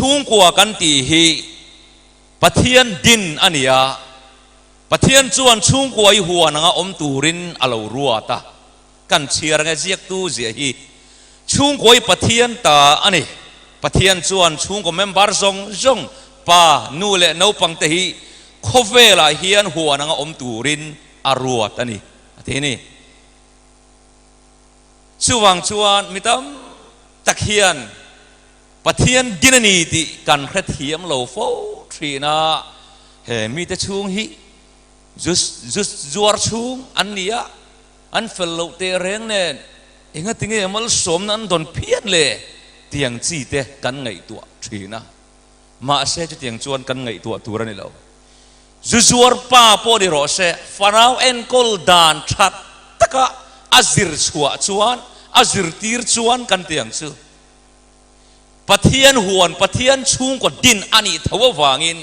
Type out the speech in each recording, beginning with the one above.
Chhungkua kan tih hi Pathian din a ni a, Pathian chuan chhungkua i huan anga awm turin a lo ruat a. Kan chhiar nge ziaktu ziah hi chhungkua i Pathian ta a ni. Pathian chuan chhungkaw member zawng zawng, pa, nu leh naupang te hi khawvelah hian huan anga awm turin a ruat a ni, a ti a ni. Chuvang chuan mi tam tak hian Pathian din a ni tih kan hrethiam lo fo thin a, he mite chhung hi zuar chhung an ni a, an fel loh teh reng nen engati nge malsawmna an dawn phian le tiang chi te kan ngaihtuah thin a, mahse chutiang chuan kan ngaihtuah tur a ni lo. Zu zuar pa pawh ni rawh se, fanau enkawl dan tha taka a zir chhuah chuan, a zirtir chuan kan ti ang chu. Pathian huan, Pathian chhungkaw din a nih tho avangin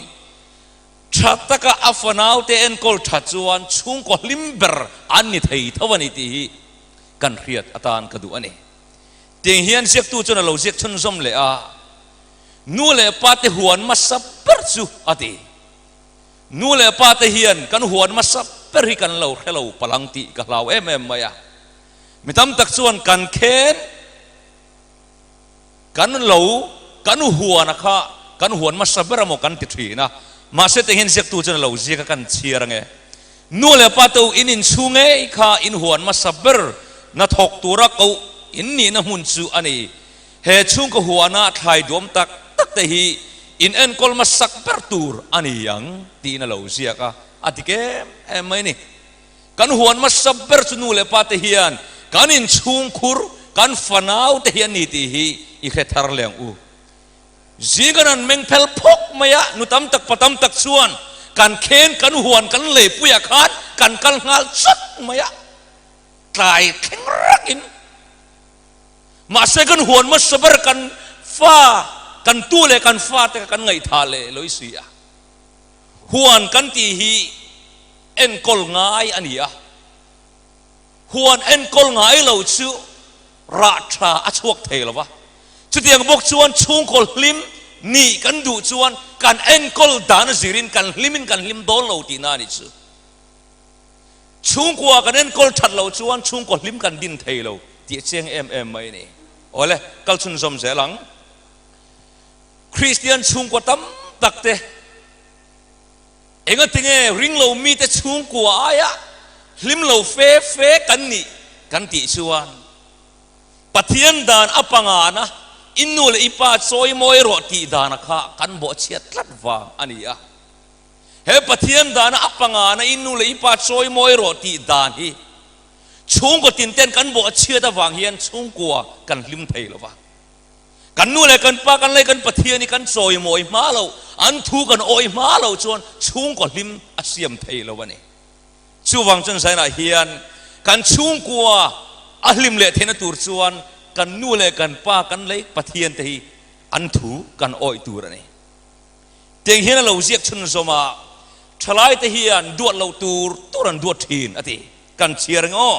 tha taka a fanaute enkawl tha chuan chhungkaw hlim ber an ni thei tho a ni tih hi kan hriat atan ka duh a ni. Tiang hian ziaktu chuan a lo ziak chhunzawm leh a, Nu leh pate huan hmasa ber chu a ti. Nu leh pate hian kan huan hmasa ber hi kan lo hre lo palang tih ka hlau em em mai a. Mi tam tak chuan kan khen. Kan lo, kan huan a kha, kan huan hmasa ber amaw kan ti thin a, mahse teng hian ziaktu chuan a lo ziak a kan chhiar ange. Nu leh pa te u in inchhung ngei kha in huan hmasa ber na thawk tura koh in nihna hmun chu a ni. He chhungkaw huana thlai duam tak tak te hi in enkawl hmasak ber tur a ni ang tiin a lo ziak a, a dik em em mai a ni. Kan huan hmasa ber chu nu leh pa te hian kan inchhungkhur, kan fanau te hi an ni tih hi i hre thar leh ang u. Zing kan han meng phel phawk mai a, nu tam tak pa tam tak chuan kan khen, kan huan, kan leipuiah khan kan kal nghal chawt mai a, tlai thleng rakin. Mahse kan huan hmasa ber kan fa, kan tu leh kan fa te kha kan ngaihthah leh lawih si a. Huan kan tih hi enkawl ngai a ni a, huan enkawl ngai lo chu rah tha a chhuak thei lo va. Chutiang bawk chuan chhungkaw hlim nih kan duh chuan kan enkawl dan a zirin kan hlimin kan hlim dawn lo tihna a ni chu. Chhungkua kan enkawl that loh chuan chhungkaw hlim kan din thei lo tih a chiang em em mai a ni. Awle, kal chhunzawm zel ang. Kristian chhungkua tam tak te engatinge ringlo mite chhungkua aia hlim lo fe fe kan nih kan tih chuan Pathian dan a pangana i nu leh i pa chawi mawi rawh tih dana kha kan bawhchhiat tlat vang a ni a. He Pathian dana a pangana i nu leh i pa chawi mawi rawh tih dan hi chhungkaw tinten kan bawhchhiat avang hian chhungkua kan hlim thei lo va. Kan nu leh kan pa kan lei kan Pathian hi kan chawimawi hma lo, an thu kan awih hma lo chuan chhungkaw hlim a siam thei lo a ni. Chuvang chuan zainah hian kan chhungkua a hlim leh theihna tur chuan kan nu leh kan pa kan lei Pathian te hi an thu kan awih tur a ni. Tiang hian a lo ziak chhunzawm a, thalai te hian duat loh tur tur an duat thin a ti. Kan chhiar eng aw?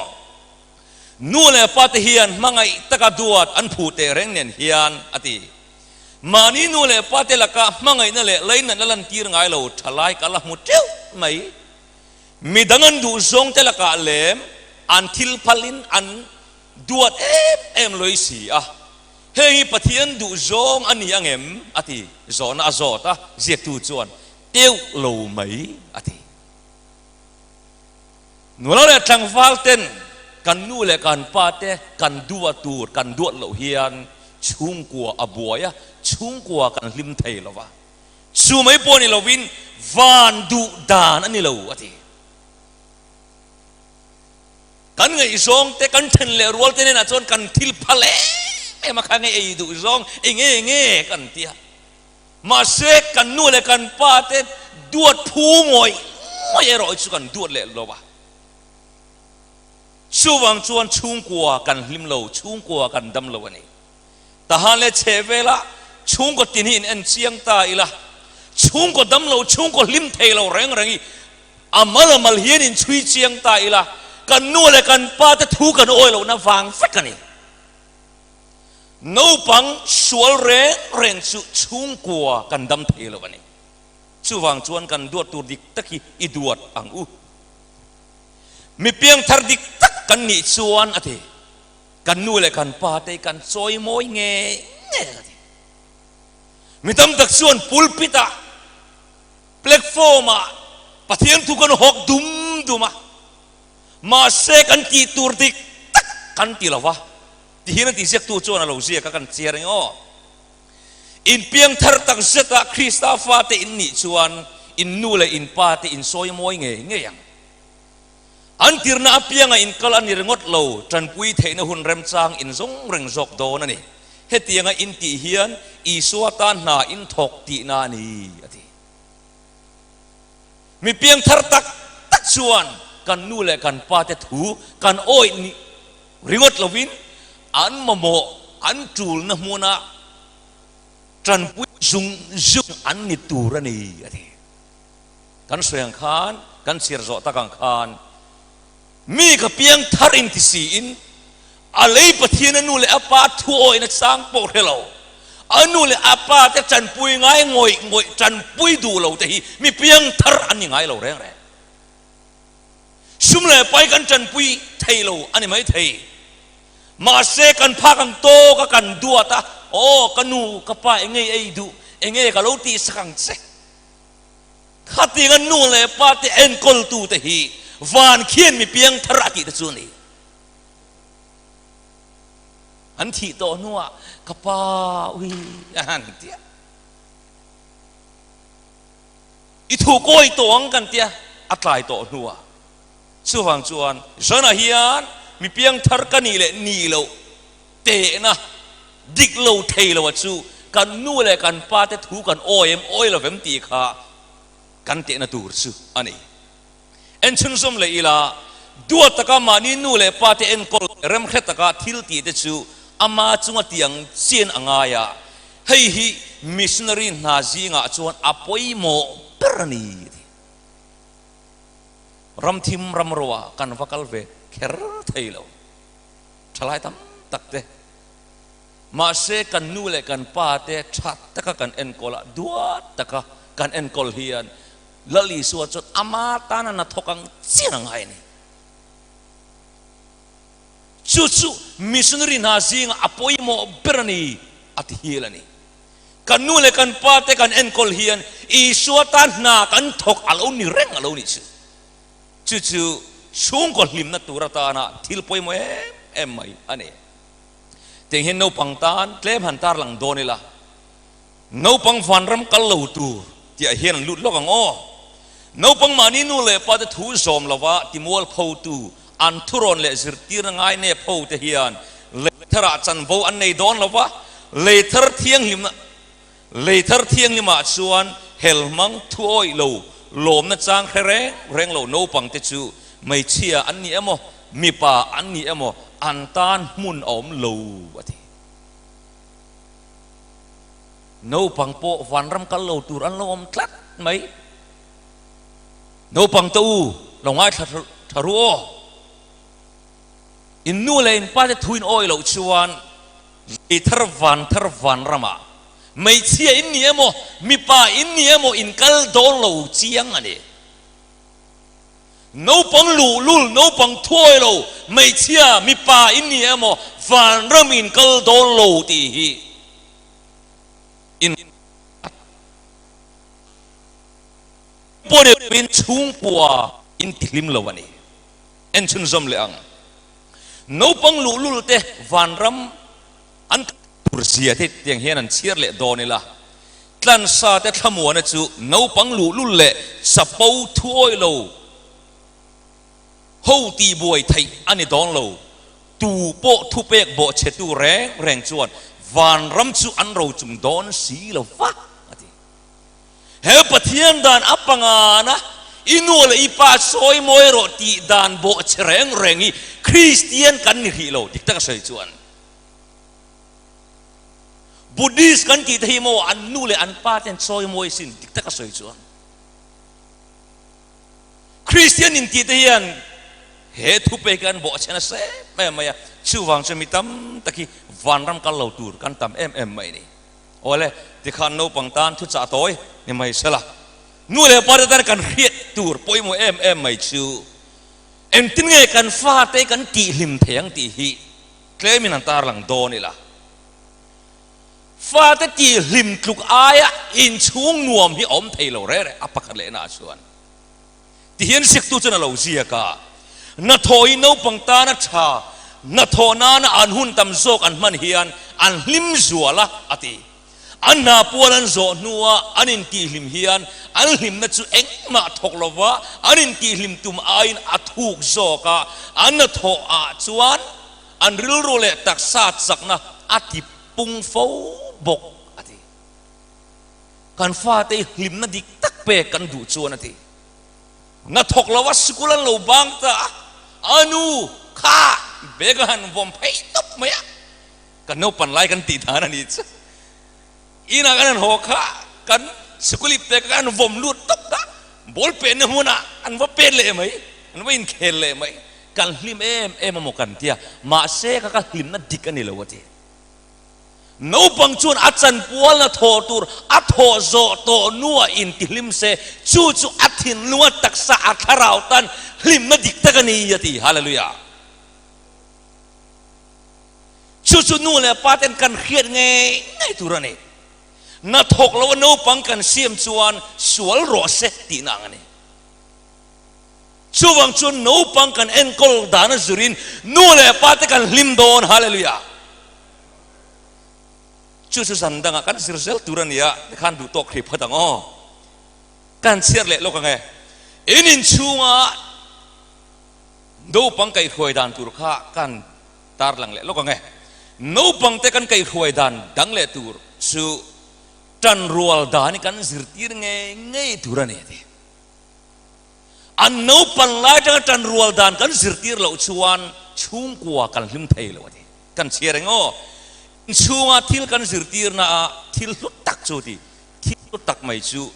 Nu leh pa te hian hmangaih taka duat an phu teh reng nen hian, a ti. Mahni nu leh pa te laka hmangaihna leh lainatna lantir ngai lo thalai ka la hmu teuh mai. Midang an duh zawng te lakah lem an thil phalin an duat em em lawih si a. Heng hi Pathian duh zawng a ni angem? a ti. Zawhna a zawt a, ziaktu chuan, Teuh lo mai, a ti. Nula leh tlangval ten kan nu leh kan pa te kan duat tur kan duat loh hian chhungkua a buai a, chhungkua kan hlim thei lo va. Chu mai pawh ni lovin van duh dan a ni lo a ti. Kan ngaihzawng te kan then leh rual te hnenah chuan kan thil phal em em a kha nge ei duh zawng eng nge nge kan ti a. Mahse, kan nu leh kan pa te duat phu ngawih ngawih erawh chu kan duat leh lo a. Chuvang chuan chhungkua kan hlim lo, chhungkua kan dam lo a ni. Tahan leh chheh vela chhungkaw tin hi in en chiang ta ila, chhungkaw dam lo, chhungkaw hlim thei lo reng reng hi a mal a mal hian in chhui chiang ta ila, kan nu leh kan pa te thu kan awi lohna vang vek a ni. Naupang sual reng reng chu chhungkua kan dam thei lo a ni. Chuvang chuan kan duat tur dik tak hi i duat ang u. Mi piangthar dik tak kan nih chuan a ti. Kan nu leh kan pa te kan chawi mawi ngei ngei a ti. Mi tam tak chuan pulpit ah, platform ah Pathian thu kan hawk dum dum a, mahse kan tih tur dik tak kan ti lo va, tihian a tihziaktu chuan a lo ziak a, kan chiar eng aw. Inpiangthar tak zeta Krista fate in nih chuan in nu leh in pa te in sawi mawi ngei ngei ang. An tirna apianga in kal a ni ringawt lo, tanpui theihna hun remchang in zawng reng zawk dawn a ni. Hetianga in tih hian Isua tan hna in thawk tihna a ni, a ti. Mi piangthar tak tak chuan kan nu leh kan pa te thu kan awih ni ringawt lovin an mamawh an tulna hmuna tanpui zung zung an ni tur a ni, a ti. Kan sawi ang khan, kan chhiar zawh tak ang khan mi ka piangthar inti siin A lei Pathian a nu leh a pa thuawihna chang pawh hre lo, a nu leh a pa te tanpui ngai ngawih ngawih tanpui duh lo te hi mi piangthar an ni ngai lo reng reng. Sum leh pai kan tanpui thei lo a ni mai thei. Mahse kan phak ang tawk a kan duat a, aw ka nu ka pa enge ei duh, enge ka lo tihsak ang che. Khatiang a nu leh pa te enkawltu te hi van khian mi piangthar a tih te chu a ni. An thih tawh hnuah ka pa ui a han tia. I thu kawi tawh ang kan tia a tlai tawh hnuah. Chuvang chuan John-a hian mi piangthar ka nih leh nih loh tehna dik lo thei lo a chu kan nu leh kan pa te thu kan awi em awi lo vem tih kha kan tehna tur chu a ni. En chhunzawm leh ila, duat taka mahni nu leh pa te enkawl remhre taka thil tih te chu ama chunga tiang chian a ngai a, hei hi missionary hna zingah chuan a pawimawh ber a ni a ti. Ramthim ramroa kan va kal ve kher thei lo, thalai tam tak te. Mahse kan nu leh kan pa te tha taka kan enkawl a, duat taka kan enkawl hian Lal Isua chuan ama tana na thawk ang chian a ngai a ni. Chu chu missionary hna zinga a pawimawh ber a ni a ti hial a ni. Kan nu leh kan pa te kan enkawl hian Isua tan hna kan thawk a lo ni reng a lo nih chu. Chu chu chhungkaw hlimna tur atana thil pawimawh em em mai a ni. Tiang hian naupang tan tlem han tarlang dawn ila. Naupang vanram kal lo tur tih ah hian an lut lawk ang aw. Naupang mahni nu leh pa te thu zawm lova timual photu, an thurawn leh zirtirna ngai nep ho te hian leithar ah chanvo an nei dawn lova, leithar thianghlimna leithar thianghlim ah chuan helhmang thu awih lo lawmna chang hre reng reng lo naupang te chu hmeichhia an ni emaw mipa an ni emaw an tan hmun a awm lo a ti. Naupang pawh vanram kal lo tur an lo awm tlat mai. Naupang te u, lo ngaithla tha ru aw. In nu leh in pa te thu in awi loh chuan lei thar van thar vanramah hmeichhia in ni emaw mipa in ni emaw in kal dawn lo chiang a ni. Naupang luhlul, naupang thuawi lo, hmeichhia, mipa in ni emaw, vanram in kal dawn lo tih hi in pawh ni lovin chhungkua in ti hlim lo a ni. En chhunzawm leh ang. Naupang luhlul te vanram an kal tur zia te tiang hian an chhiar leh dawn ila. Tlansa te thlamuana chu naupang luhlul leh chapo thuawi lo ho tihbuai theih a ni dawn lo. Tu pawh thupek bawhchhetu reng reng chuan vanram chu an ro chung dawn si lo va, a ti. He Pathian dan a pangana i nu leh i pa sawi mawi rawh tih dan bawhchhe reng reng hi Kristian kan ni hrih lo, dik taka sawi chuan. Buddhist kan tih te hi maw an nu leh an pa ten chawi mawi sin dik taka sawi chuan Christian in tih te hian he thupek an bawhchhe nasa em em mai a, chuvang chuan mi tam tak hi Vanram kal lo tur kan tam em em mai ni. Awle, tikhan naupang tan thuchah tawi ni mai sela. Nu leh pa te tan kan hriat tur pawimawh em em mai chu engtin nge kan fate kan tihhlim thei ang tih hi tlemin an tarlang dawn ila. Fate tihhlim tluk aia inchhung nuam hi a awm thei lo reh reh a pakhat lehna ah chuan. Tihian ziaktu chuan a lo ziak a, Hnathawh hi naupang tana tha, hnathawh nana an hun tam zawk an hman hian an hlim zual a, a ti. An hna pual an zawh hnua an intihhlim hian an hlimna chu engmah thawk lova an intihhlim tum aiin a thuk zawk a, an hnathawh ah chuan an rilru leh taksa chakna a ti pung fo bawk, a ti. Kan fate hi hlimna dik tak pek kan duh chuan a ti. Na thawk lo a sikul an lo bang ta a, a nu kha bag a han vawm phei tawp mai a, kan naupan lai kan tih dan a ni chu. Inah kan han haw kha kan sikul ip te kha an vawm lut tawp ta, ball penna hmunah an va pen leh mai, an va inkhel leh mai. Kan hlim em em amaw kan tia, mahse kha ka hlimna dik a ni lo a ti. Naupang chuan a chanpualna thawh tur a thawh zawh tawh hnuah intihlim se, chu chu a thinlung, a taksa, a thlarau tan hlimna dik tak a ni, a ti. Hallelujah! Chu chu nu leh pa ten kan hriat ngei ngei tur a ni. Na thawk loa naupang kan siam chuan sual rawh se tihna ang a ni. Chuvang chuan naupang kan enkawl dan a zurin nu leh pa te kan hlim dawn. Hallelujah! Chu chu zan dangah kan zir zel tur a nia, tikhan duh tawk hrih phawt ang aw. Kan chhiar leh lawk ang e. In inchhunga naupang kaihhruai dan tur kha kan tarlang leh lawk ang e. Naupang te kan kaihhruai dan dang leh tur chu tanrual dan hi kan zirtir ngei ngei tur a ni a ti. An naupan lai atanga tanrual dan kan zirtir loh chuan chhungkua kan hlim thei lo a ti. Kan chhiar eng aw? Inchhunga thil kan zirtirna a thil hlu tak chu ti, thil hlu tak mai chu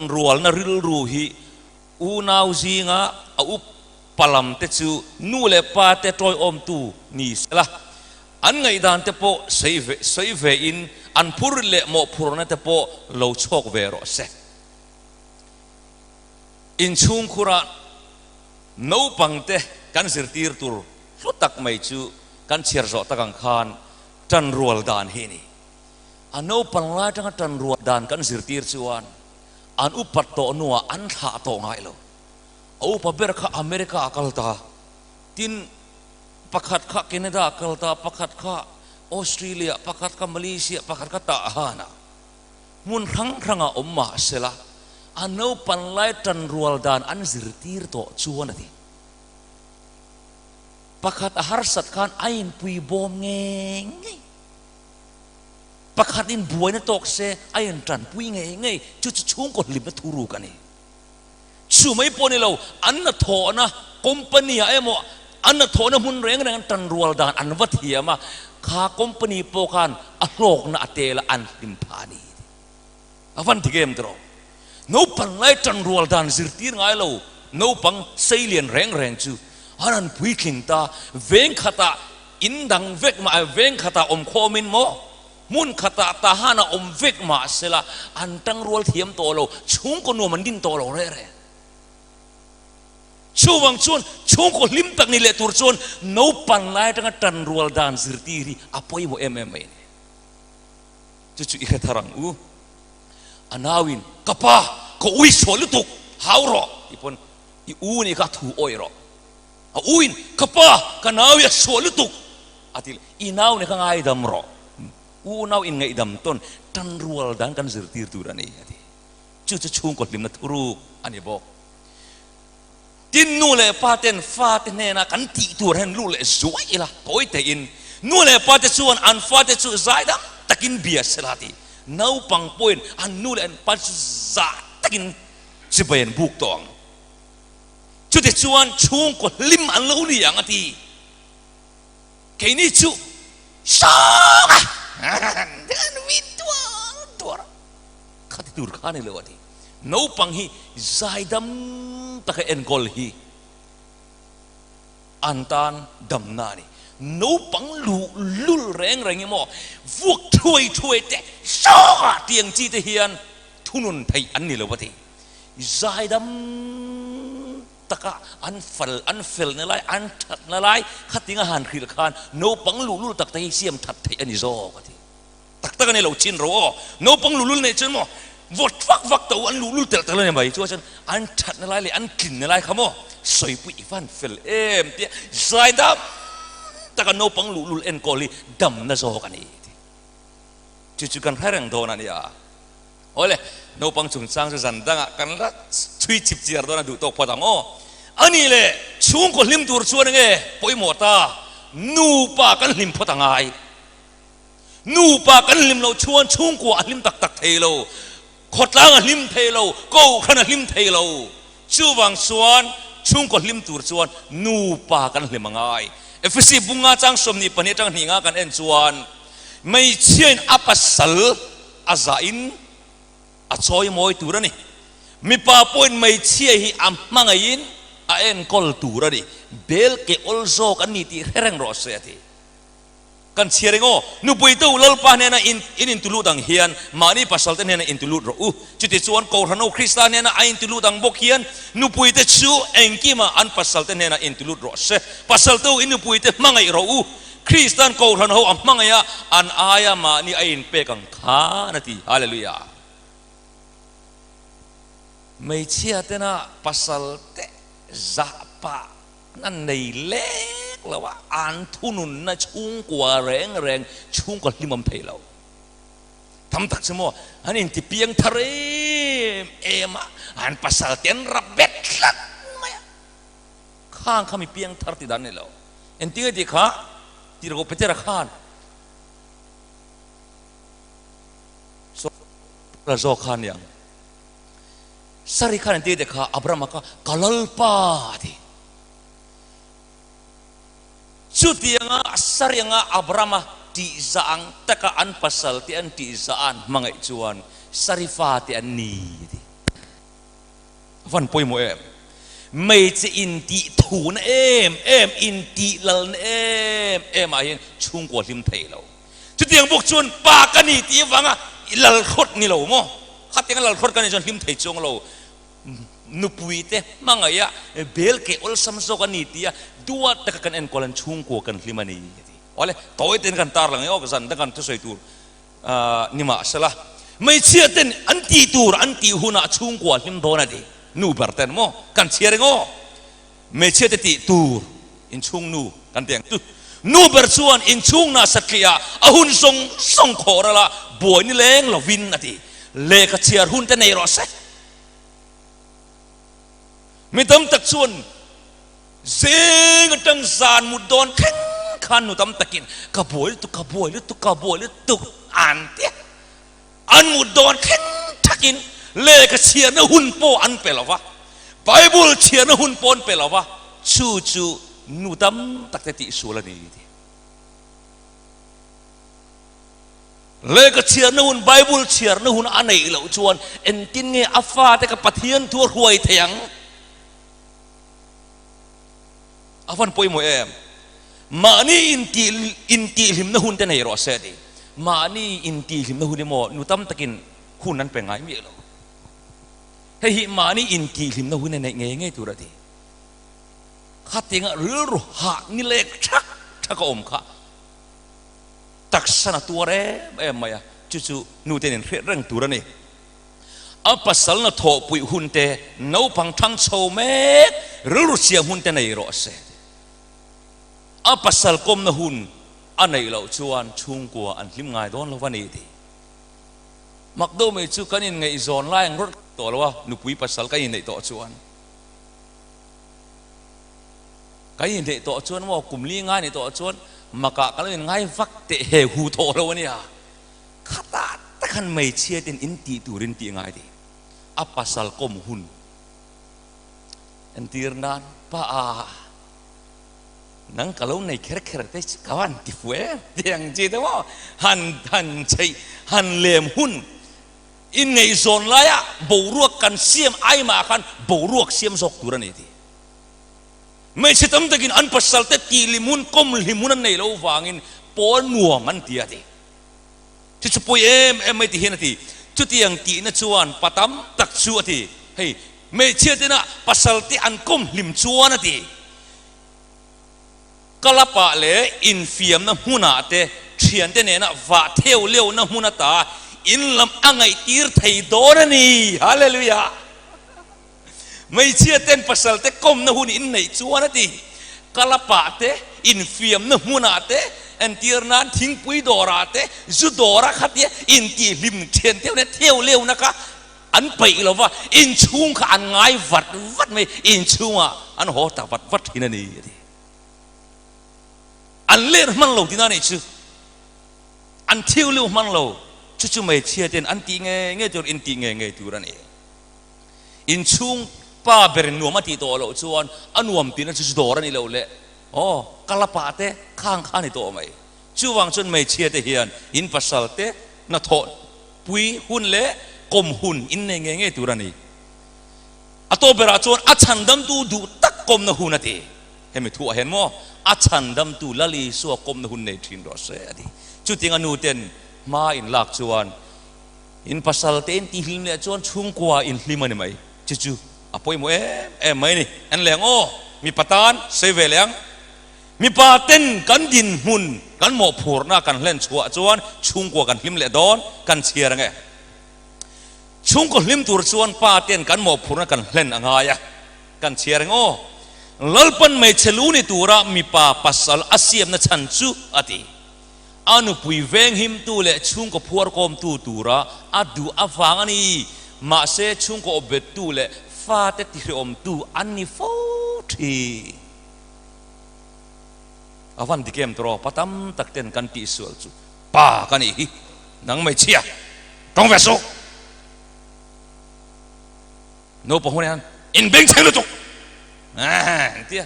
rualna rilru hi unau zinga a upa lam te chu nu leh pa te tawiawmtu ni sela, an ngaihdan te pawh sawi ve sawi ve in an phur leh mawhphurna te pawh lo chhawk ve rawh se. Inchhungkhurah naupangte kan zirtir tur Hlu tak mai chu kan chhiar zawh tak ang khan tanrual dan hi a ni. A naupang lai atanga tanrual dan kan zirtir chuan an upat tawh hnuah an thlah tawh ngai lo. A upa ber kha America a kal ta, tin pakhat kha Canada a kal ta, pakhat kha Australia, pakhat kha Malaysia, pakhat kha Tahan ah hmun hrang hrangah awm mah sela a naupang lai tanrual dan an zirtir tawh chuan a ti. Pakhat a harsat khan a inpui bawm ngei ngei. Pakhat in buaina tawk se a intanpui ngei ngei. Chu chu chhungkaw hlimna thuruk a ni. Chu mai pawh ni lo, an hnathawhna company ah emaw an hnathawhna hmun reng reng an tanrual dan an va thiam a, kha company pawh khan a hlawkna a tel a, an hlim phah a ni. A van dik em tiraw? Naupang lai tanrual dan zirtir ngai lo naupang seilian reng reng chu an han puitling ta. Veng khatah in dang vek mah veng khatah awm khawmin maw hmun khatah tahan a awm vek mah sela an tangrual thiam tawh lo, chhungkaw nuam an din tawh lo reh reng. Chuvang chuan chhungkaw hlim tak ni leh tur chuan naupang lai atanga tanrual dan zirtir hi a pawimawh em em mai a ni. Chu chu i hre thar ang u. A nauin, Ka pa, ka ui sual lutuk, hau rawh, ti pawn i u nih kha thu awih rawh. A uin, Ka pa, ka nau i a sual lutuk, a ti leh. I nau nih kha ngaidam rawh. U nau inngaihdam tawn tanrual dan kan zirtir tur a ni, a ti. Chu chu chhungkaw hlimna thuruk a ni bawk. Tin, nu leh pa ten fate hnena kan tih tur hian lu leh zuai ila, tawi tein nu leh pa te chuan an fate chu zaidam takin bia sela ti. Naupang pawhin an nu leh an pa chu zah takin chibai an buk tawh ang. Chutichuan chhungkaw hlim an lo ni ang a ti. Keini chu Sawng a! An win tuar tuar a, khati tur kha a ni lo a ti. Naupang hi zaidam taka enkawl hi an tan damna a ni. Naupang luhlul reng reng emaw vuak thuai thuai te zawkah tiang chi te hian thunun theih an ni lo a ti. Zaidam taka an fal an felna lai an thatna lai khatinga han hrilh khan naupang luhlul tak te hi siam that theih a ni zawk a ti. Tak tak a ni lo chin ro aw. Naupang luhlul neih chuan maw vawt vak vak to an luhlul telh telh a ni mai. Chuan chuan an thatna lai leh an tlinna lai kha maw sawipui i van fel em tia zaidam taka naupang luhlul enkawl hi damna zawk a ni ti. Chu chu kan hre reng dawn a nia. Awle, naupang chungchang chu zan dangah kan la chhui chip chiar dawn a duh tawk phawt ang aw. A nih leh chhungkaw hlim tur chuan enge pawimawh ta nupa kan hlim phawt a ngai. Nupa kan hlim loh chuan chhungkua a hlim tak tak thei lo, khawtlang a hlim thei lo, kohhran a hlim thei lo. Chuvang chuan chhungkaw hlim tur chuan nupa kan hlim a ngai. Efesi bunga chang 22 atang hnih nga kan en chuan hmeichhiain a pasal a zahin a chawi mawi tur a ni. Mipa pawhin hmeichhia hi a hmangaihin a enkawl tur a ni. Bel ke awl zawk an ni tih hre reng rawh se a ti. Kan chhiar eng aw, nupui te u Lalpa hnena in in intulut ang hian mahni pasal te hnena intulut rawh u. Chutichuan Kohhran-ho Krista hnena a intulut ang bawk hian nupui te chu engkimah an pasal te hnena intulut rawh se. Pasal te u in nupui te hmangaih rawh u. Kristan Kohhran-ho a hmangaih a, an aia mahni a inpek ang khan a ti. Hallelujah! Hmeichhia tena pasal te zah pah Na nei lek lo a, an thununna chhungkua reng reng chhungkaw hlimawm thei lo. Tam tak chu maw an inti piang thar em em a, an pasal te an rap bet tlat mai a. Khang kha mi piang thar ti dan ni lo. Engtinge tih kha Tirhkoh Petera khan Saw zawk kha a ni ang. Sari khan an ti te kha Abrahama kha ka Lalpa a ti. Chutianga Sari anga Abrahama tihzah ang taka an pasal te an tihzah a an hmangaih chuan Sari fate an ni a ti. A van pawimawh em? Hmeichhe intih thuna em em, intih lalna em em ah hian chhungkua hlim thei lo. Chutiang bawk chuan pa ka ni tih avanga i lalhrawt ni lo maw? Khatianga lalhrawt ka nih chuan hlim thei chuang lo. Nupui te hmangaih a bel keh awlsam zawk a ni tia duat taka kan enkawl an chhungkua kan hlim a ni a ti. Awle, tawi ten kan tar lang e aw, zan dang kan thusawi tur ni mah sela. Hmeichhia ten an tih tur an tih hunah chhungkua hlim dawn a ti. Nu ber ten maw kan chhiar eng aw? Hmeichhia te tih tur inchhung nu kan ti ang chu. Nu ber chuan inchhungna satliah a hun zawng zawng khawh ral a, buai ni leng lovin a ti. Lehkha chhiar hun te nei rawh se. Mi tam tak chuan zing atang zan mut dawn thleng khan nu tam takin ka buai lutuk, ka buai lutuk, ka buai lutuk an ti a. An mut dawn thleng thakin lehkha chhiarna hun pawh an pe lo va, Bible chhiarna hun pawh an pe lo va, chu chu nu tam tak te tihsual a ni ti. Lehkha chhiarna hun, Bible chhiarna hun a neih loh chuan engtin nge a fate ka Pathian thu a hruai thei ang? A van pawimawh em? Mahni intih intihhlimna hun te nei rawh se ti. Mahni intihhlimna hun emaw nu tam takin hun an pe ngai miah lo. Hei hi mahni intihhlimna hun a neih ngei ngei tur a ti. Khatianga rilru hah ni lek thak thak a awm kha taksa na tuar em em mai a, chu chu nu ten inhriat reng tur a ni. A pasal na thawhpuih hun te, naupang thang chho mek rilru siam hun te nei rawh se. A pasal kawmna hun a neih loh chuan chhungkua an hlim ngai dawn lo a ni tih. Mak deuh mai chu kan inngaihzawn lai ang rawt tawh lo a, nupui pasal kan inneih tawh chuan. Kan inneih tawh chuan maw kum li ngai nih tawh chuan makah kan lo inngai vak teh he hu tawh lo a nia. Khatah tak han hmeichhia ten in tih turin tih ngai tih. A pasal kawm hun entir nan pa a. Nang ka lo nei kher kher te chu ka van ti fu em ti ang chi te maw han han chheih han lem hun in ngaihzawn laia boruak kan siam ai mah khan boruak siam zawk tur a ni ti. Hmeichhe tam takin an pasalte tihlim hun, kawmhlim hun an neih loh vangin pawl nuam an ti a ti. Chu chu pawi em em mai ti hian a ti. Chutiang tihna chuan pa tam tak chu a ti. Hei, hmeichhia tena pasalte an kawmhlim chuan a ti. Kalapah leh infiamna hmunah te thiante nena vah theu leuhna hmun ata in lam a ngaihtir thei dawn a ni. Hallelujah! Hmeichhia ten pasal te kawmna hun in neih chuan a ti. Kalapah te, infiamna hmunah te, entir nan thingpui dawrah te, zu dawra khatia intihhlim thian theuhna theu leuhna kha an paih lo va, inchhung kha an ngai vat vat mai, inchhungah an haw ta vat vat thin a ni a ti. An let hman lo tina nih chu, an thiu liu hman lo, chu chu hmeichhia ten an tih ngei ngei tur, intih ngei ngei tur a ni. Inchhung pa ber nuam a tih tawh loh chuan a nuam tihna chu chu dawr a ni lo le, aw ka la pah te khang kha a ni tawh mai. Chuvang chuan hmeichhia te hian in pasal te hnathawh pui hun leh kawm hun in nei ngei ngei tur a ni. A tawp berah chuan a chhandamtu duh tak kawmna hun a ti. Hemi thuah hian maw a chhandamtu Lal Isua kawmna hun nei thin rawh se a ti. Chutiang a nu ten hma in lak chuan in pasal te in tihlim leh chuan chhungkua in hlim a ni mai. Chu chu a pawimawh em em mai a ni. En leh ang aw, mipa tan sawi ve leh ang. Mipa ten kan dinhmun, kan mawhphurhna kan hlen chhuah chuan chhungkua kan hlim leh dawn, kan chhiar ange. Chhungkaw hlim tur chuan pa ten kan mawhphurhna kan hlen a ngai a, kan chhiar ang aw. Lalpan hmeichhe lu ni tura mipa pasal a siamna chhan chu a ti. A nupui venghimtu leh chhungkaw phuarkawmtu tura a duh avang a ni. Mahse chhungkaw awpbettu leh fate tihreawmtu an ni fo thin. A van dik em tawh pa tam tak ten kan tih sual chu pa ka nih hi nang hmeichhia tawng ve suh naupang hun hian in beng chheng lutuk tia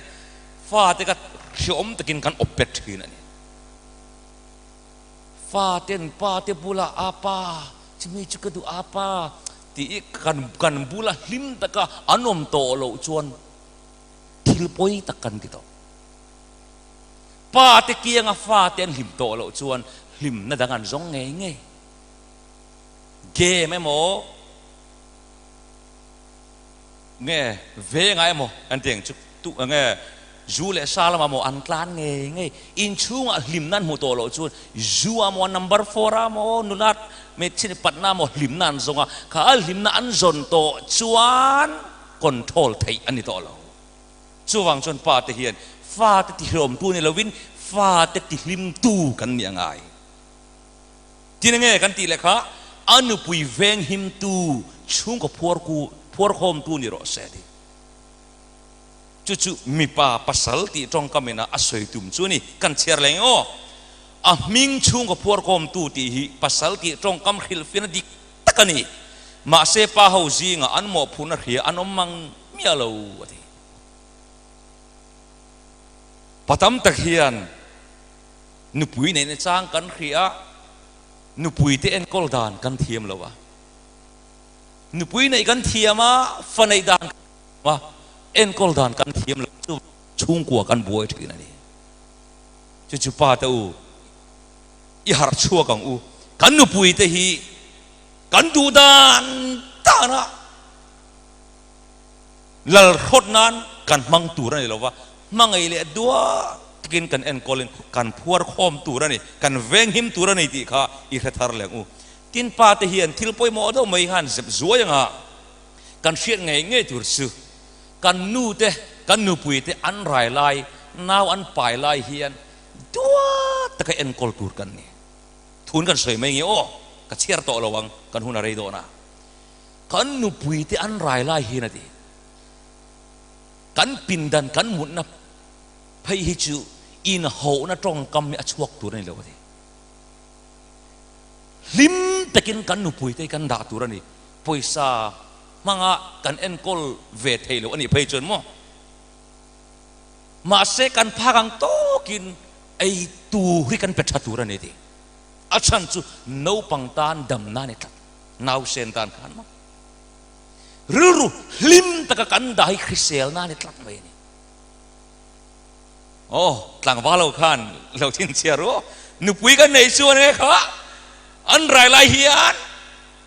fa te ka hriawm takin kan awp pet thin a ni fa ten pa te bula a pa chumi chu ka duh a pa tih kan kan bula hlim taka an awm tawh loh chuan Thil pawi tak kan ti tawh. Pa te kianga fa te an hlim tawh loh chuan hlimna dang an zawng ngei ngei. Game emaw nge vengah emaw kan ti ang chu tu nge zu leh sa lamah maw an tlan ngei ngei. Inchhungah hlimna an hmuh tawh loh chuan zu ah maw number four ah maw nula hmeichhia patna maw hlimna an zawng a, kha hlimna an zawn tawh chuan control theih a ni tawh lo. Chuvang chuan pa te hian fa te tihlawmtu ni lovin fa te tihlimtu kan nih a ngai. Tin enge kan tih leh kha a nupui venghimtu chhungkaw phuarku phuarkhawmtu ni rawh se ti. Chu chu mipa pasal tih tawngkam ina a sawi tum chu a ni. Kan chhiar leh nge aw. A hming chhungkaw phuarkhawmtu tih hi pasal tih tawngkam hrilhfiahna dik tak a ni. Mahse pa ho zingah an mawhphurhna hria an awm mang miah lo a ti. Pa tam tak hian nupui neihna chang kan hria a, nupui te enkawl dan kan thiam lo a. Nupui neih kan thiam a, fa neih dan kan thiam a, enkawl dan kan thiam lo chu chhungkua kan buai thin a ni. Chu chu pa te u, i harh chhuak ang u. Kan nupui te hi kan duh dan dan a lal hrawt nan kan hmang tur a ni lo va, hmangaih leh duah takin kan enkawlin kan phuar khawm tur a ni, kan venghim tur a ni tih kha i hre thar leh ang u. Tin pa te hian thil pawimawh deuh mai khan zep zuai anga kan hriat ngei ngei tur chu kan nu te, kan nupui te an rai lai, nau an pai lai hian Duat taka enkawl tur kan ni. Thun kan sawi mai nge aw, ka chhiar tawh lo ang, kan hun a rei dawn a. Kan nupui te an rai lai hian a ti. Kan pindan kan mutna phei hi chu inhauhna tawngkam hi a chhuak tur a ni lo a ti. Hlim takin kan nupui te hi kan dah tur a ni. Pawisa hmanga kan enkawl ve thei lo a nih phei chuan maw? Mahse kan phak ang tawkin ei tur hi kan pe tha tur a ni ti. A chhan chu naupang tan damna a ni tlat, nausen tan khan maw. Rilru hlim taka kan dah hi hriselna a ni tlat mai a ni. Aw, tlangval ho khan lo chhinchhiah ru aw. Nupui kan neih chuan enge kha an rai lai hian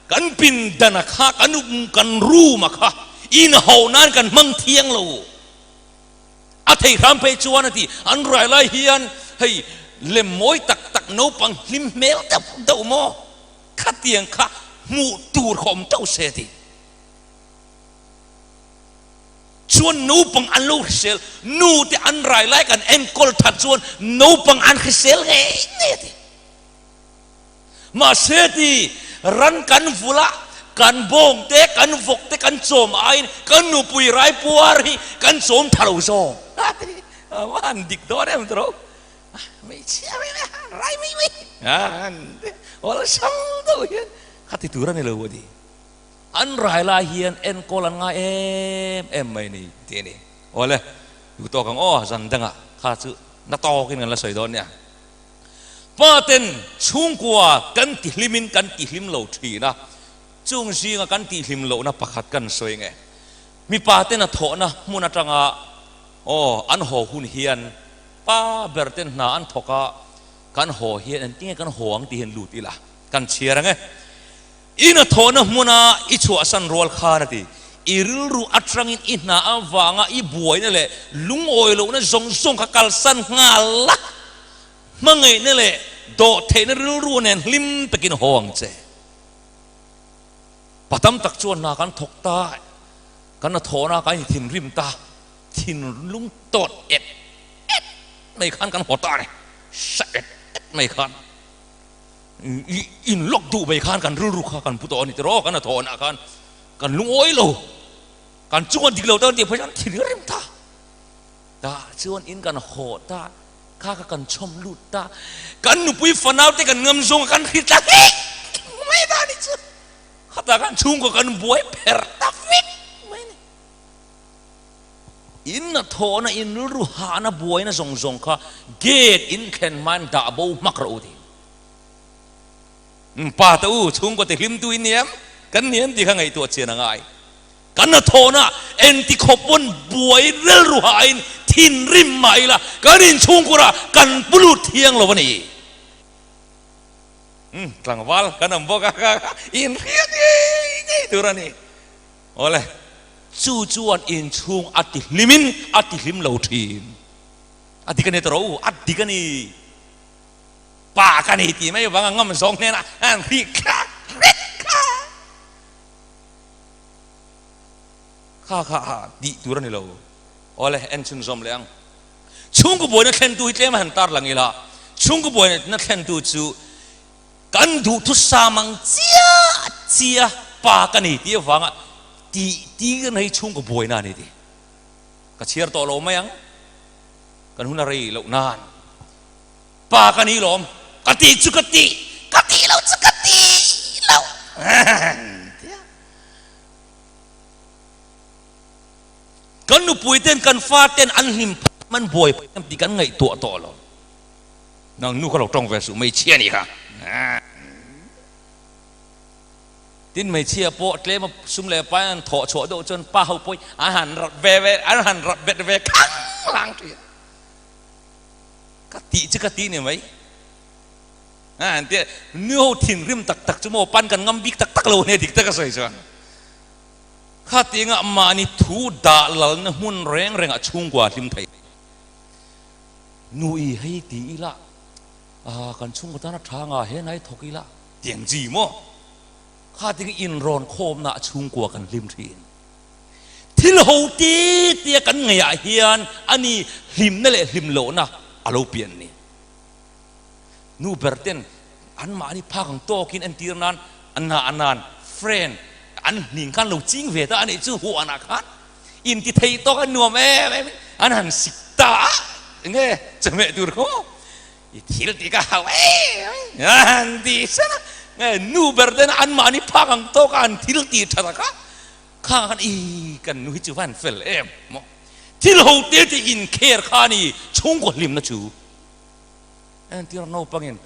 kan pindana kha kan kan room a kha inhauh nan kan hmang thiang lo. A thei hram phei chuan a ti, an rai lai hian hei lem mawi tak tak naupang hlim hmel deuh deuh maw khatiang kha hmuh tur kha awm teuh se a ti. Chuan naupang an lo hrisel, nu te an rai lai kan enkawl that chuan naupang an hrisel ngei ngei a ti. Mahse ti ran kan vula kan bawng te kan vawk te kan chawm aiin kan nupui rai puar hi kan chawm tha lo zawk a ti. A va han dik dawn em tawh hmeichhia mai mai han rai mai mai han awlsam deuh hian kha ti tur a ni lo a ti. An rai lai hian enkawl an ngai em em mai ni tih a ni. Awle, duh tawk ang aw, zan dangah kha chu na tawkin kan la sawi dawn nia. Pa ten chhungkua kan tihlimin kan tihlim lo thin a, chung zinga kan tihlim lohna pakhat kan sawi nge. Mipa ten a thawhna hmun atanga aw an haw hun hian pa ber ten hna an thawk a, kan haw hian engtinge kan haw ang tih hian lut ila kan chhiar ang e. I hnathawhna hmuna i chhuahsan rual khan a ti. I rilru atangin i hna avanga i buaina leh lungawi lohna zawng zawng kha kalsan nghal la, hmangaihna leh dawhtheihna rilru nen hlim takin haw ang che. Pa tam tak chuan hna kan thawk ta, kan hnathawhna kan inthinrim ta, thinlung tawt et et mai khan kan haw ta a ni, sa et et mai khan. In lawk duh mai khan kan rilru kha kan pu tawh a ni tiraw, kan hnathawhnah khan kan lungawi lo, kan chung a dik lo ta kan tih phei chuan thil rem ta, tah chuan in kan haw ta, kha kha kan chhawm lut ta, kan nupui fanau te kan ngam zawng a kan hri tla vek mai ta a ni chu, khatah khan chhungkaw kan buai pher ta vek mai a ni. In hnathawhna, in rilru hahna, buaina zawng zawng kha gate in thlen hmain dah bo hmak rawh u ti. Pa te u, chhungkaw ti hlimtu in ni em? Kan ni em tih kha ngaihtuah chian a ngai. Kan hnathawhna engti khawp pawn buai rilru hahin thinrim mah ila kan inchhungkurah kan pu lut thiang lo a ni. Tlangval kan awm bawk a, inhriat ngei ngei tur a ni. Awle, chu chuan inchhung a ti hlimin a ti hlim lo thin. A dik a ni tawh u, a dik a ni. Pa ka ni tih mai vanga ngam zawng hnenah an hrih kha hrek kha. Kha kha ha tih tur a ni lo. Awle, en chhunzawm leh ang. Chhungkaw buaina thlentu hi tlem a han tar lang ila, chhungkaw buaina thlentu chu Kan duhthusam ang chiah chiah pa ka ni tih avanga tih tirna hi chhungkaw buaina a ni tih ka chhiar tawh lo mai ang. Kan hun a rei loh nan pa ka ni lawm, ka tih chu ka tih, ka tih loh chu ka tih loh tia. Kan nupui ten kan fa ten an hlim phah an buai phah em tih kan ngaihtuah tawh lo. Nang nu kha lo tawng ve suh hmeichhia nih kha. Tin hmeichhia pawh tlem a sum leh pai an thawh chhuah deuh chuan pa ho pawh an han rat ve ve an han rat bet ve khang lang thin. Ka tih chu ka tih ni mai. An tia nu ho thinrim tak tak chu maw pan kan ngam bik tak tak lo nia dik tak a sawi chuan. Kha tinga mahni thu dah lalna hmun reng rengah chhungkua hlim thei. Nu i hei ti ila, ah kan chhungkaw tan a tha nga he nai thawk ila tiang chi maw? Kha ting inrawn khawmna a chhungkua kan hlim thin. Thil ho ti tia kan ngaihah hian ani hlimna leh hlim lohna a lo pian ni. Nu ber ten anmahni phak ang tawkin entir nan a nan friend an hning khan lo ching ve ta a nih chu huanah khan. Inti thei tawk a nuam em em an han sik ta a, enge chawhmeh tur khaw i thil tih ka hau em em a han ti sel a, nge nu ber ten anmahni phak ang tawk a an thil tih tha tak a, khang khan i kan nu hi chu va han fel em maw, thil ho te te inkher kha a ni chhungkaw hlimna chu. Entir naupangin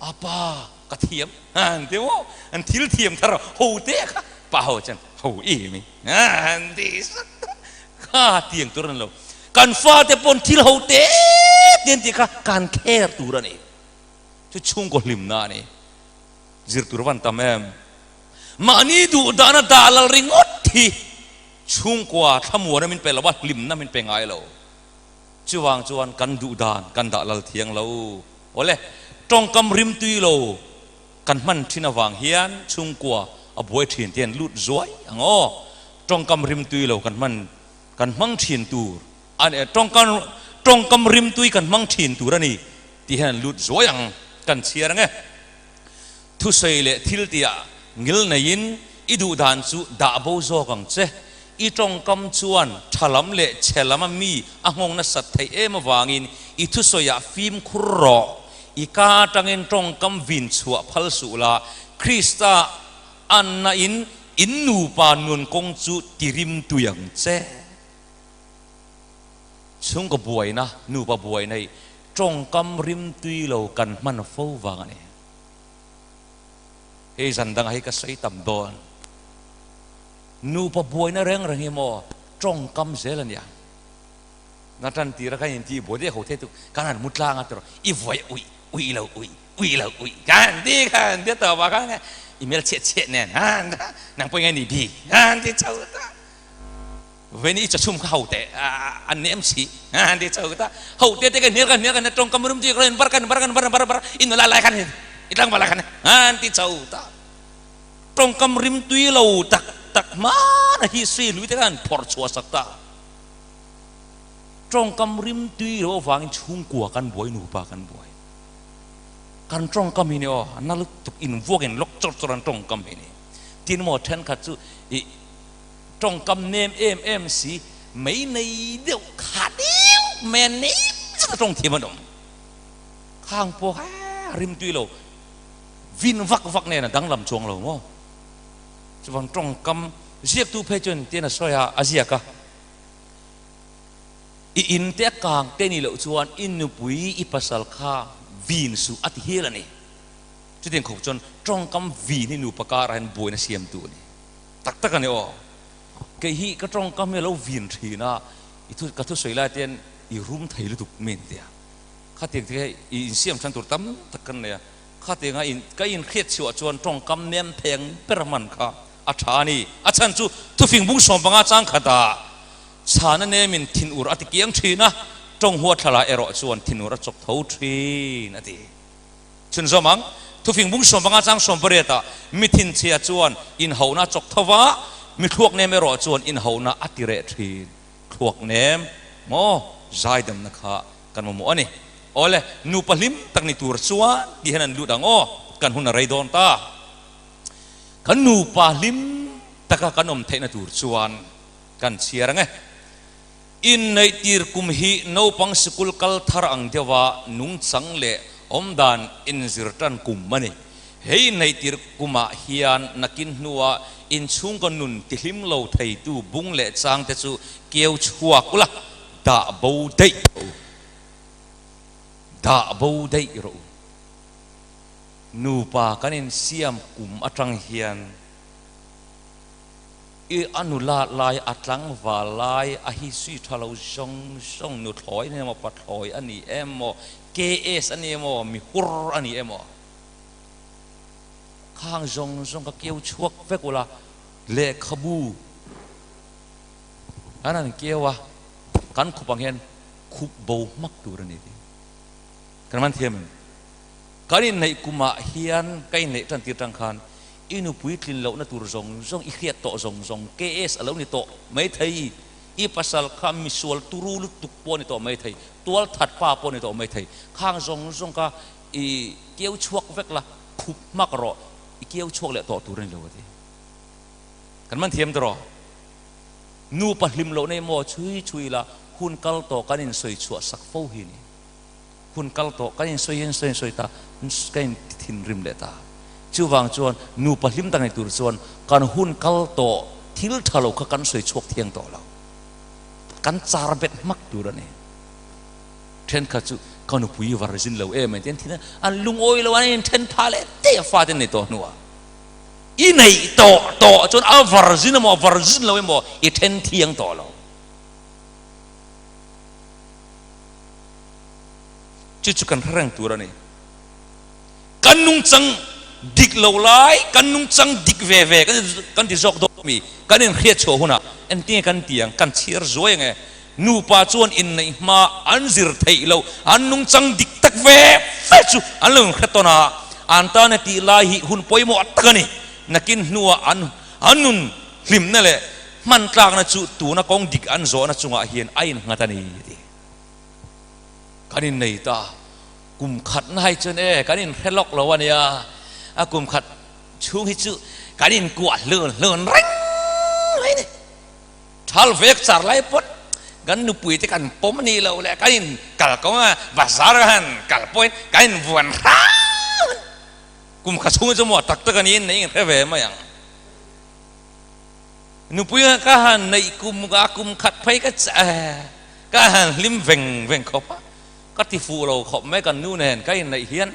apa ka thiam an ti maw an thil thiam thar ho te kha pa ho chuan ho i mi an ti sak kha tiang tur an lo kan fate pawn thil ho te te an tih kha kan care tur a ni. Chu chhungkaw hlimna a ni. Zir tur van tam em? Mahni duh dana dah lal ringawt hi chhungkua thlamuana min pe lo a, hlimna min pe ngai lo. Chuvang chuan kan duh dan kan dah lal thiang lo. Awle, tawngkam rimtui lo kan hman thin avang hian chhungkua a buai thin te an lut zuai ang aw. Tawngkam rimtui lo kan hman kan hmang thin tur a ni, tawngkam tawngkam rimtui kan hmang thin tur a ni tih hian an lut zuai ang kan chhiar ang e. Thusawi leh thil tihah ngil neiin i duh dan chu dah bo zawk ang che. I tawngkam chuan tha lam leh chhe lama mi a nghawng nasat theih em avangin i thusawiah fimkhur rawh. I ka atangin tawngkam vin chhuah phal suh la, Krista anna in in nupa nun kawng chu ti rim tui ang che. Chhungkaw buaina, nupa buaina hi tawngkam rim tui lo kan hman fo vang a ni. Hei zan dangah hi ka sawi tam dawn. Nupa buaina reng reng hi maw tawngkam zel a nia. Na tan tira kan inti buai daih ho thei tuk kan han mu tlang a tiraw i vuai uih uih lo uih uih lo uih kan ti khan tia tawp ah khan i mel chhiah chhiah nen han nang pawh i ngai ni bik han ti chho ta. Veni i chachhum kha ho teh an nem si an ti chho ta ho te te ka hnial ka hnial ka hnial tawngkam rum chi ka bar kan bar kan bar bar bar in nula lai khan i tlangval lai khan an ti chho ta tawngkam rim tui lo tak tak hmana hi sui lui te khan phawrh chhuah sak ta tawngkam rim tui lo avangin chhungkua kan buai nupa kan buai kan tawngkam hi ni aw na lutuk in vuak in lawk chawr chawr an tawngkam hi ni tin maw thenkhat chu i Tawngkam nem em em si, mei nei deuh kha deuh mai a nem zet a tawng thiam an awm. Khang pawh kha rim tui lo, vin vak vak nen a danglam chuang lo maw? Chuvang tawngkam ziaktu phei chuan tian a sawi a, a ziak a, I in te a kang te nih loh chuan i nupui i pasal kha vin suh a ti hial a ni. Chutiang khawp chuan tawngkam vin hi nupa karah hian buaina siamtu a ni. Tak tak a ni aw. Kei hi ka tawngkam hi a lo vin thin a, i thu ka thusawi lai te hian i rum thei lutuk min ti a. Khatiang te hi i insiam than tur tam tak kan nei a, khatianga in ka inhriat chhuah chuan tawngkam nem thei ang ber hman kha a tha a ni. A chhan chu thufing bung 15 chang khatah chhana nemin thinur a ti kiang thin a, tawng huatthlala erawh chuan thinur a chawk tho thin a ti. Chhunzawm ang, Thufing bung 15 chang 18 ah mi thinchhia chuan inhauhna a chawk tho va, mi thluak nem erawh chuan inhauhna a ti reh thin. Thluak nem maw zaidamna kha kan mamawh a ni. Awle, nupa hlim tak ni tur chuan tih hian an lut ang aw, kan hun a rei dawn ta. Kan nupa hlim taka kan awm theihna tur chuan kan chhiar ang e. Inneihtir kum hi naupang sikul kal thar ang deuha nungchang leh awmdan inzir tan kum a ni. He inneihtir kumah hian nakin hnua inchhungkaw nun tihlim lo theitu bung leh changte chu keu chhuak ula, dah bo daih rawh u. Dah bo daih rawh u. Nupa kan insiam kum atang hian. I a nula lai, a tlangval lai, a hi sui tha lo zawng zawng, nuthlawi a ni emaw, pathlawi a ni emaw, KS a ni emaw, mi hur a ni emaw, khang zawng zawng ka keu chhuak vek ula, lehkhabu kan han keu a, kan khup ang hian khup bo hmak tur a ni tih kan man thiam em? Kan inneih kumah hian ka inneih tan tir tang khan I nupui tlin lohna tur zawng zawng i hriat tawh zawng zawng KS a lo ni tawh maithei, i pasal kha misual turu lutuk pawh a ni tawh maithei, tual that pa pawh a ni tawh maithei, khang zawng zawng kha i keu chhuak vek la, khup hmak rawh, i keu chhuak leh tawh tur a ni lo a ti. Kan man thiam tawh rawh. Nupa hlim lohna i maw chhui chhui la, hun kal tawh kan insawi chhuah sak fo hi a ni. Hun kal tawh kan insawi in sawi in sawi ta, ka in ti thinrim leh ta. Chuvang chuan nupa hlim tak nei tur chuan kan hun kal tawh thil tha lo kha kan sawi chhuak thiang tawh lo. Kan char bet hmak tur a ni. Thenkhat chu ka nupui var zin lo em an ti an thin a, an lungawi lo an inthen phah leh teh a fate nei tawh hnuah. I neih tawh tawh chuan a var zin emaw a var zin lo emaw i then thiang tawh lo. Chu chu kan hre reng tur a ni. Kan nungchang dik lo lai, kan nungchang dik ve ve kan ti zawk dawn mi? Kan inhriat chhuah hunah engtinge kan ti ang? Kan chhiar zuai ang e. Nupa chuan inneih hma an zir theih loh, an nungchang dik tak ve ve chu an lo inhre tawn a, an tan e tih lai hi hun pawimawh tak a ni. Nakin hnuah an an nun hlimna leh hman tlakna chu tuna kawng dik an zawhna chungah hian a innghat a ni a ti. Kan innei ta. Kum khat na hi chuan e kan inhre lawk lo a nia, a kum khat chhung hi chu kan inkuah hlun hlun reng mai a ni. Thal vek char lai pawn kan nupui te kan pawm a nih loh leh kan in kal kawng a bazar a han kal pawhin kan in vuan hrang a ni. Kum khat chhung hi chu maw tak tak a niin nei inhre ve mai ang. Nupui ka han neih kum a kum khat phei ka ka han hlim veng veng khawp a. Ka ti fuh lo khawp mai kan nu nen ka inneih hian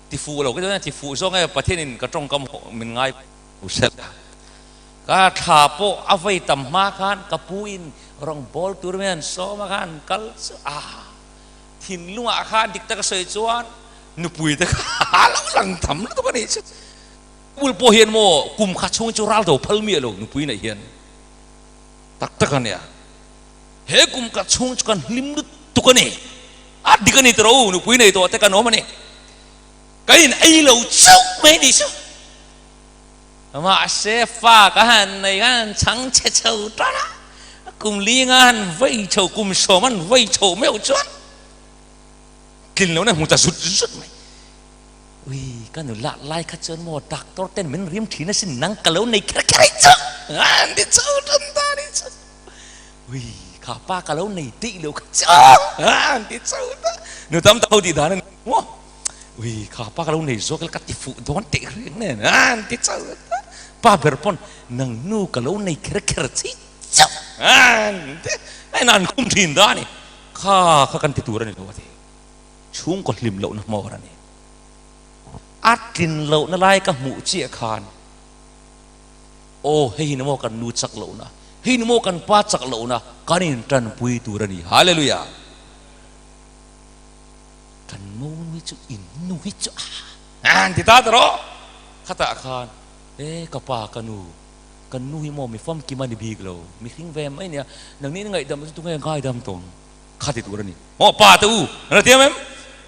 ti fuh lo ka ti dawn a, ti fuh zawng e Pathianin ka tawngkam min ngai sel a. Ka thla pawh a vei tam hma khan ka pu in rawn bawl tur mai an sawm a khan kal chu a thinlungah khan dik taka sawi chuan nupui te kha a lo lang tham lutuk a nih chu. Bul pawh hian maw kum kha chhung chu ral do phal miah lo nupui neih hian tak tak a nia. He kum ka chhung chu kan hlim lutuk a ni. A dik a ni tawh u, nupui nei tawh te kan awm a ni. Kan in ei lo chauh mai ni chu. Mahse fa ka han nei khan chhang chhe chho tan a, kum li nga han vei chho, kum sawm han vei chho meuh chuan tlin lohna hmu ta zut zut mai. Ui, ka nu lak lai kha chuan maw doctor ten min rim thin asin, nang ka lo nei kher kher ai chu. An ti chho tan ta ni chu. Ui, kha pa ka lo nei tih lo kha chu an ti chho ta. Nu tam tak ho tih dan a ni maw? Ui, kha pa ka lo nei zawk ila ka ti fuh dawn teh reng nen an ti chho ta. Pa ber pawn nang nu ka lo nei kher kher chi chauh an ti a in an khum thin ta a ni. Kha kha kan ti tur a ni lo a ti. Chhungkaw hlim lohna hmawr a ni. A tlin lohna lai ka hmuh chiah khan Aw, hei hi ni maw kan nu chak lohna, hei ni maw kan pa chak lohna, kan intanpui tur a ni. Hallelujah! Kan monu hi chu in nu hi chu a an ti ta ta rawh. Khatah khan, E ka pa, ka nu, kan nu hi maw mi famkim a ni bik lo, mihring ve mai nia, nangni in ngaihdam chu tunge ngaidam tawng? Kha ti tur a ni. Maw pa te u, an la tiam em?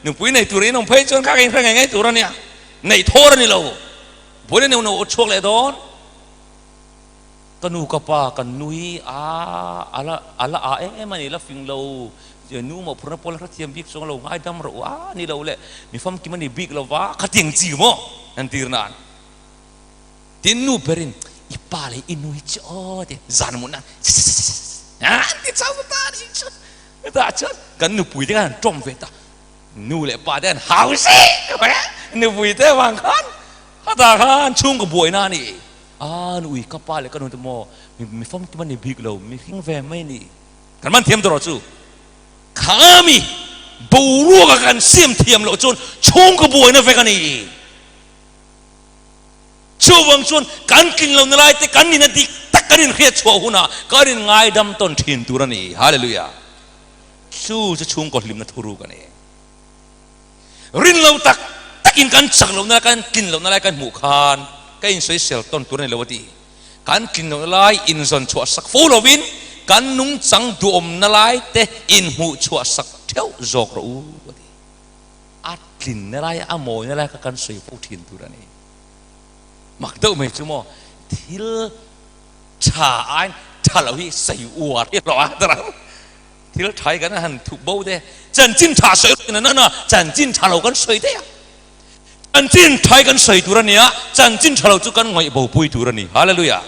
Nupui nei tur in awm phei chuan kha ka inhre ngei ngei tur a nia, neih thawr a ni lo. Buaina neuh neuh aw chhuak leh dawn. Ka nu ka pa kan nu hi a ala ala a em em a ni la fing lo nu mawhphurhna pawh la hrethiam bik chuang lo ngaidam rawh u a ni lo le mi famkim a ni bik lo va khatiang chi maw entir nan tin nu berin i pa leh i nu hi chi aw ti zan mut nan an ti chau ta ni chu ta chuan kan nupui te khan an tawng ve ta Nu leh pa te an hau si nupui te vang khan khatah khan chhungkaw buaina a ni. A nui ka pa leh ka nu te maw mi famkim a ni bik lo, mi hring ve mai a ni. Kan man thiam tawh rawh chu. Kha mi boruaka kan siam thiam loh chuan chhungkaw buaina vek a ni. Chuvang chuan kan tling lohna lai te kan nihna dik tak kan inhriat chhuah hunah kan inngaidam tawn thin tur a ni. Hallelujah. Chu chu chhungkaw hlimna thuruk a ni. Rin lo tak takin kan chak lohna lai, kan tlin lohna lai kan hmuh khan ka insawisel tawn tur a ni lo a ti. Kan tlin lohna lai inzawn chhuah sak fo lovin kan nungchang duhawmna lai te inhmuh chhuah sak theuh zawk rawh u a ti. A tlinna lai, a mawina lai kha kan sawi fo thin tur a ni. Mak deuh mai chu maw thil tha aiin tha lo hi sawi uar hi hlawh a tara. Thil tha hi kan han thup bo te, chanchin tha sawi rawh in an a, chanchin tha lo kan sawi daih a. Chanchin tha hi kan sawi tur a ni a, chanchin tha lo chu kan ngaih bo pui tur a ni. Hallelujah!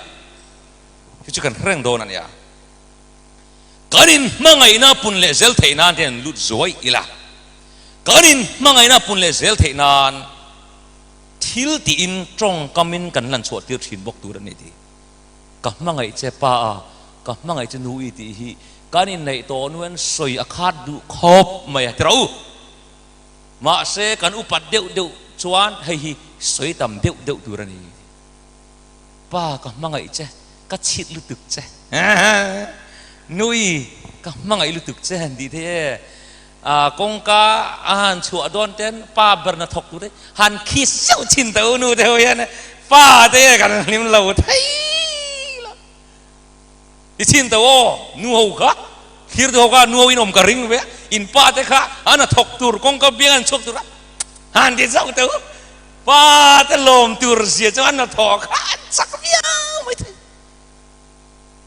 Chu chu kan hreng dawn a nia. Kan in hmangaihna pun leh zel theih nan te an lut zuai ila. Kan in hmangaihna pun leh zel theih nan thil tiin tawngkamin kan lan chhuah tir thin bawk tur a ni tih. Ka hmangaih che pa a, ka hmangaih che nu i tih hi kan inneih tawh nuan sawi a khat duh khawp mai a ti rawh u. Mahse kan upat deuh deuh chuan hei hi sawi tam deuh deuh tur a ni. Pa ka hmangaih che, ka chhit lutuk che. Nu i ka hmangaih lutuk che han tih theih e. Kawngka a han chhuah dawn ten pa ber hna thawk tur te han khi zeuh thin ta u nu te ho hian pa te hian kan hlim lo thei lo ti thin ta aw nu ho kha thlir te ho kha nu ho in awm ka ring ve in pa te kha a hna thawk tur kawngka biang an chhuak tur a han ti zauh ta u pa te lawm tur zia chu an hna thawh kha an chak viau mai thei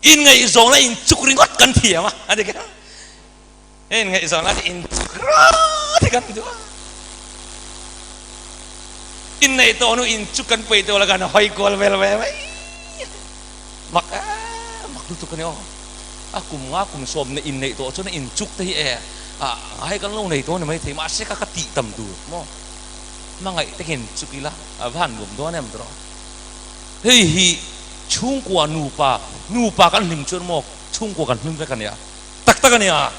in ngaihzawng la in chuk ringawt kan thiam a a ti kher. Hei ngaihzawn lai in rat hi kan duh a. Inneih tawh hnu in chu kan peih tawh lo kan hawi kual vel ve mai. Mak e, mak lutuk a ni aw. A kum nga kum sawm na inneih tawh chuan in chuk te hi e a ngai kan lo nei tawh a ni maithei mahse ka ka tih tam tur maw. Hmangaih te hian chuk ila a va han nuam dawn em tawh. Hei hi chhungkua nupa nupa kan hlim chuan maw chhungkua kan hlim vek a nia. Tak tak a nia,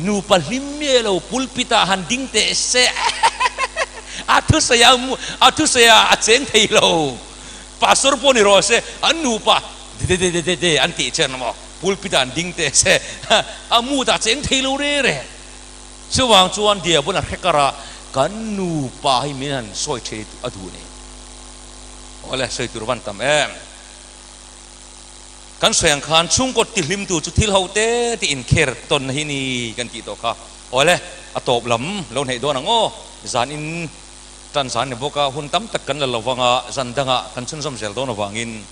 nupa hlim miah lo pulpit ah han ding teh se a thusawi a a thusawi a a cheng thei lo. Pastor pawh ni rawh se an nupa de de de de de an tih chen maw pulpit ah han ding teh se a mood ah cheng thei lo reng reng. Chuvang chuan diabul a hre kar a kan nupa hi min han sawi thei a duh ni. Awle sawi tur van tam em. Kan sawi ang khan chhungkaw tihlimtu chu thil ho te te inkher tawn hi ni kan tih tawh kha. Awle, a tawp lam lo hneih dawn ang aw. Zan in tan zan ni bawk a, hun tam tak kan la lo vang a, zan dangah kan chhunzawm zel dawn avangin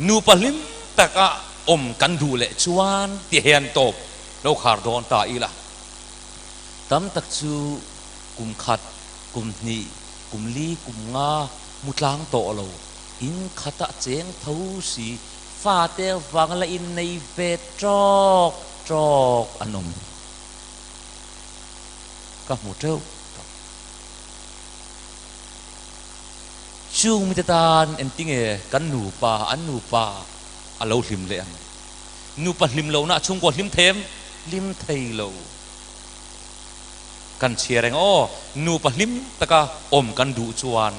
nupa hlim taka awm kan duh leh chuan ti hian tawp lo khar dawn ta ila. Tam tak chu kum khat, kum hnih, kum li, kum nga hmu tlang tawh lo. In khatah cheng tho si, fate vang la innei ve tawk tawk an awm. Ka hmu teuh tawh. Chung mite tan engtinge kan nupa an nupa a lo hlim leh ang? Nupa hlim lohna a chhungkaw hlim thei em? Hlim thei lo. Kan chhiar eng aw, nupa hlim taka awm kan duh chuan.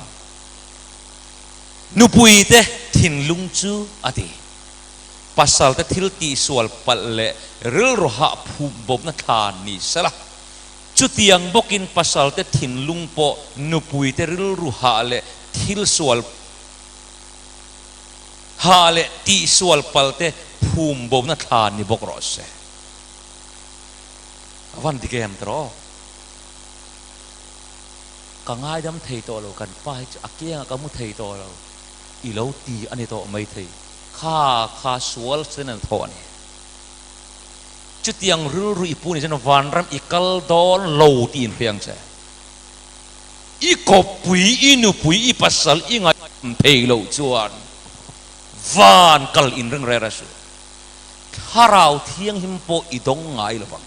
Nupuite thinlung chu a ti. Pasalte thil tihsual palh leh rilru hah phum bawmna thlan ni sela. Chutiang bawkin pasalte thinlung pawh nupuite rilru hah leh thil sual hah leh tihsual palte phum bawmna thlan ni bawk rawh se. A van dik em tawh? Ka ngaidam thei tawh lo, kan pa hi chu a kiangah ka mu thei tawh lo, i lo ti a ni tawh maithei, kha kha sual sen an thawh a ni. Chutiang rilru i pu ni chuan vanram i kal dawn lo tih in hria ang che. I kawppui, i nupui, i pasal i ngaidam thei loh chuan van kal in ring reng reng suh. Thlarau thianghlim pawh i dawng ngai lo vang.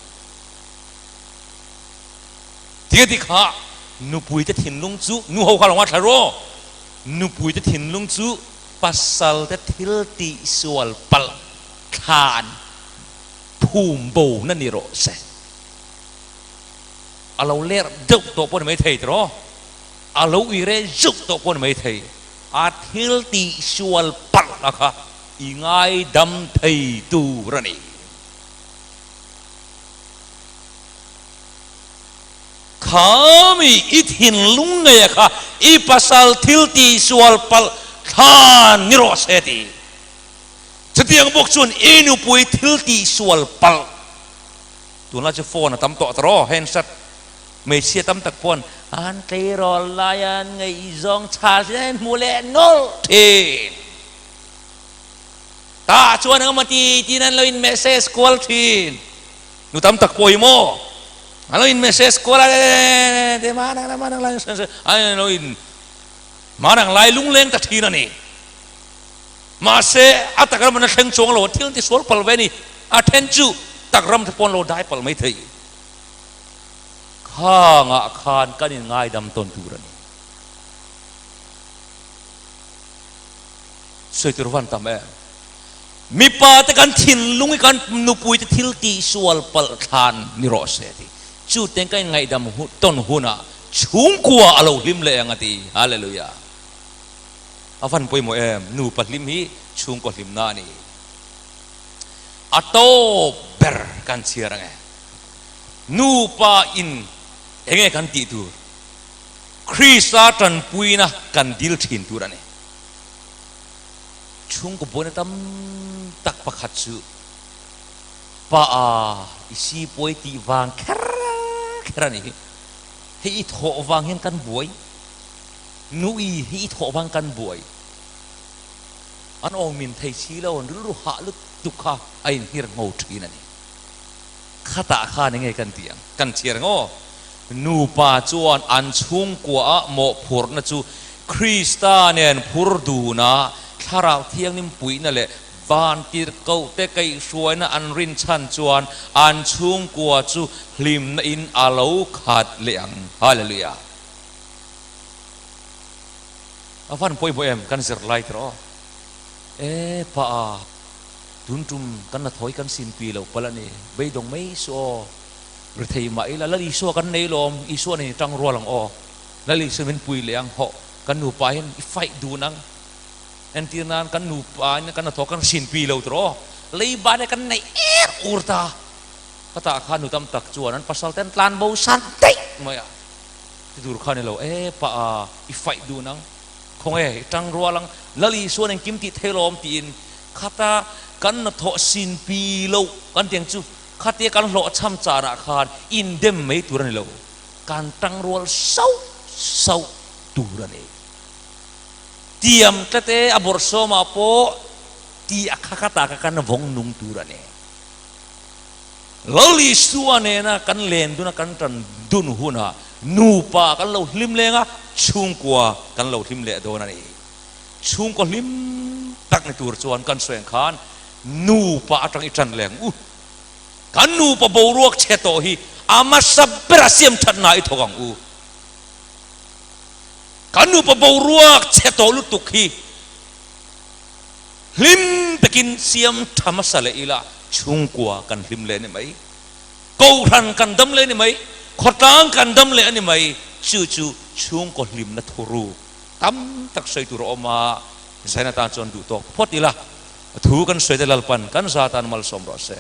Tia ti kha nupuite thinlung chu nu ho kha lo ngaithla rawh. Nupuite thinlung chu pasalte thil tih sual palh thlan phum bo na ni rawh se. A lo ler deuh tawh pawh ni mai thei tiraw? A lo uire zeuh tawh pawh ni mai thei. A thil tih sual palh a kha i ngaidam thei tur a ni. Khami i thinlung ngei a kha i pasal thil tihsual palh thlan ni rawh se ti. Chutiang bawk chuan i nupui thil tihsual palh tunlai chu phone a tam tawh ta rawh handset hmeichhia tam tak paw'n an tleirawl lai an ngaihzawng chhal hi an hmu leh nawlh thin. Tah chuan engemaw ti tiin an lo in message kual thin. Nu tam tak pawh hi maw an lo in message kual a te manang lai manang lai an lo in manang lai lungleng ta thin a ni. Mahse a tak ram an thleng chuang lo thil an ti sual pal ve a ni. A then chu tak ram te pawh an lo dai pal mai thei. Khangah khan kan in ngaidam tawn tur a ni. Sawi tur van tam em? Mipa te kan thinlung hi kan nupui te thil tih sual palh thlan ni rawh se ti. Chu teng kan inngaihdam tawn hunah chhungkua a lo hlim leh ang a ti. Hallelujah. A van pawimawh em? Nupa hlim hi chhungkaw hlimna a ni. A tawp ber kan chhiar ang e. Nupa in enge kan tih tur? Krista tanpuina kan dil thin tur a ni. Chhungkaw buaina tam tak pakhat chu pa a i sipuai tih vang kher kher a ni hi. Hei i thawh vang hian kan buai, nu i hei i thawh vang kan buai. An awmin thei si lo, an rilru hah lutuk kha a inhir ngho thin a ni. Khatah khan enge kan tih ang? Kan chhiar ang aw. Nupa chuan an chhungkuaah mawhphurhna chu Krista nen phur duna Thlarau Thianghlim puihna leh vantirhkohte kaihhruaina an rinchhan chuan an chhungkua chu hlimna in a lo khat leh ang. Hallelujah! A van pawimawh em? Kan zirlai tir aw. E pa a! Tun tum kan la thawi kan sinpui loh palh a ni. Beidawng mai suh aw. Rethei mah ila Lal Isua kan nei lawm, Isua nen i tang rual ang aw. Lal Isua min pui leh ang hawh, kan nupa hian i fight dun ang. Entir nan kan nupa in kan hnathawh kan sinpui lo tur aw. Leiba te kan neih er ur ta. Ka tah khan nu tam tak chuan an pasal te an tlan bo san daih mai a. Ti tur kha ni lo, e pa a, i fight dun ang. Khawnge i tang rual ang, Lal Isua nen kim tih thei lawm tiin Khata kan hnathawh sinpi loh kan tiang chu khatia kan hlawhchham chanah khan indem mai tur a ni lo, kan tangrual sauh sauh tur a ni. Tiam tlat e, a bawrhsawmah pawh ti a kha khatah kha kan vawng nung tur a ni. Lal Isua nena kan len duna kan tan dun hunah nupa kan lo hlim leng a, chhungkua kan lo hlim leh dawn a ni. Chhungkaw hlim tak ni tur chuan kan sawi ang khan nupa atang i tan leh ang u. Kan nupa boruak chhe tawh hi a hmasa berah siam that hna i thawk ang u. Kan nupa boruak chhe tawh lutuk hi hlim takin siam tha hmasa leh ila chhungkua kan hlim leh a ni mai. Kohhran kan dam leh a ni mai. Khawtlang kan dam leh a ni mai. Chu chu chhungkaw hlimna thuruk. Tam tak sawi tur a awm a, Zaina tan chuan duh tawk phawt ila, thu kan sawi te Lalpan kan za tan malsawm rawh se.